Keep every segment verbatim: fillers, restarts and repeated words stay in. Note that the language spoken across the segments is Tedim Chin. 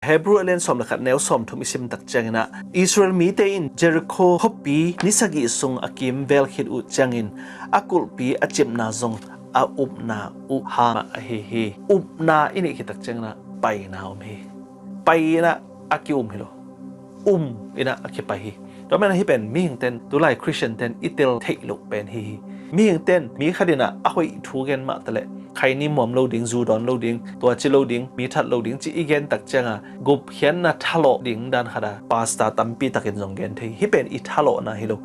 Hebrew a lian sawm le khat neu sawm thum i sim tak ciangin ah, Israel mite in Jericho khuapi ni sagih sung a kim vel khit uh ciangin a kulhpi a cimna zong a upna uh hang mah ahi hi. Upna i neih khit tak ciangin ah paina om hi. Pai in ah a ki-um hi lo. Um in ah a kipai hi. Tua manin ah hih pen mihingte'n, tulai Khristiante'n i tel theih loh pen hi hi. Mihingte'n mi khat in ah a hoih thu gen mah taleh, khaini muam lo ding, zu dawn lo ding, tua ci lo ding, mi that lo ding ci i gen tak ciang a, gupkhiatna thalawh ding dan khat a pastor tampi takin zong gen thei. Hih pen i thalawhna hi lo.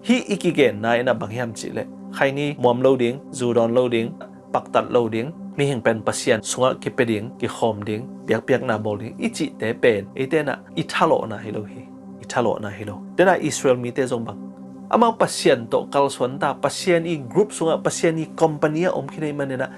Hih i kigenna in ah bang hiam cih leh, khaini muam lo ding, zu dawn lo ding, paktat lo ding, mihing pen Pasian sungah kipia ding, kikhawm ding, biakpiakna bawl ding i cihte pen eite in ah i thalawhna hi lo hi. I thalawhna hi lo. Tua in ah Israel mite zong bang, amau Pasian tawh kalsuan ta, Pasian i group sungah, Pasian i company ah om khin ahih manin ah,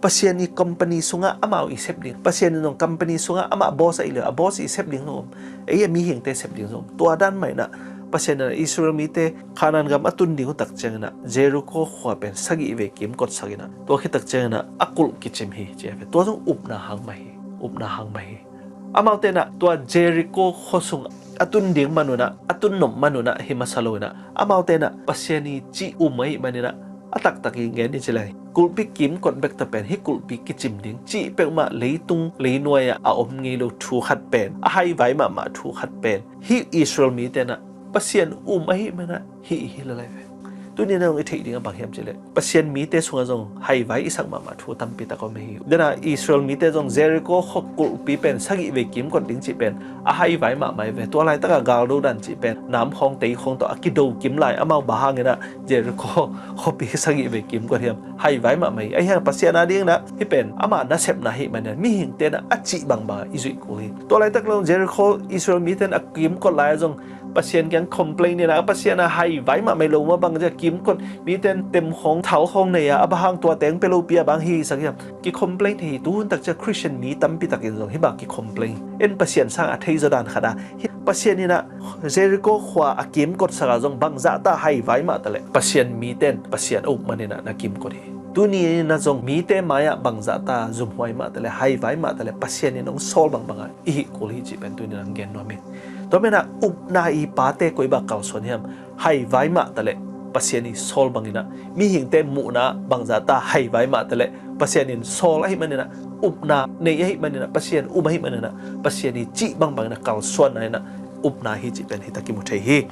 Pasian i company sungah amau i sep ding, Pasian in zong company sungah amah boss ahih leh a boss i sep ding zong om. Ei a mihingte sep ding zong om. Tua dan mah in ah Pasian in ah Israel mite Kanaan gam a tun ding uh tak ciangin ah Jericho khua pen sagih vei kimkotsak in ah, tua khit tak ciangin ah a kulh kicim hi, ci a ve. Tua zong upna hang mah hi. Upna hang mah hi. Amaute in ah tua Jericho khua sung a tun ding man un ah, a tun nop man un ah hi masa lo in ah, amaute in ah Pasian i cih um ahih manin ah, a taktak i gen i ci lai, kulhpi kimkot bek ta pen, hih kulhpi kicim ding cih peuhmah leitung leinuai ah a om ngei lo thu khat pen, a haivai mahmah thu khat pen, hih Israel mite in ah Pasian um ahih manin ah hih hi lai lai ve. Tuni in ah zong i theih ding a bang hiam cih leh, Pasian mite sungah zong haivai i sak mahmah thu tampi tak om hi. Tua in ah Israel mite zong Jericho khua kulhpi pen sagih vei kimkot ding cih pen a haivai mahmah hi ve. Tua laitak a galdo dan cih pen nam khawng tei khawng tawh a kido kim lai, amau bang hangin ah Jericho khuapi sagih vei kimkot hiam? Haivai mahmah hi. Ahih hang Pasian a dingin ah hih pen ama nasepna ahih manin ah mihingte in ah a cih bangbang ah i zuih kul hi. Tua laitak lo Jericho Israel mite in a kimkot lai ah zong Pasian kiang complain in ah, Pasian a haivai mahmah hi lo mah bang ci a kimkot, mite in tem khawng thal khawng nei a, a bang hang tua teng pia lopi a bang hi sak hiam? Kicomplain hi. Tuhun tak ciang Khristian mi tampi takin zong hih bang kicomplain. En Pasian sang a thei zaw dan khat a, hih Pasian in ah Jericho khua a kimkotsak a zong bangzah ta haivai mah taleh Pasian mite in Pasian a up manin ah na kimkot hi. Tuni in ah zong mite mai-ah bangzah ta zumhuai mah taleh, haivai mah taleh, Pasian in hong sawl bangbang ah i hih kul hi cih pen tuni in ah gen nuam hi. Tua manin ah upna i pate koi bang kalsuan hiam? Haivai mah taleh Pasian i sawl bangin ah, mihingte muhna ah bangzah ta haivai mah taleh Pasian in sawl ahih manin ah, upna nei ahih manin ah, Pasian um ahih manin ah, Pasian i cih bangbangin ah kalsuanna in ah upna hi cih pen hih tak kimu thei hi.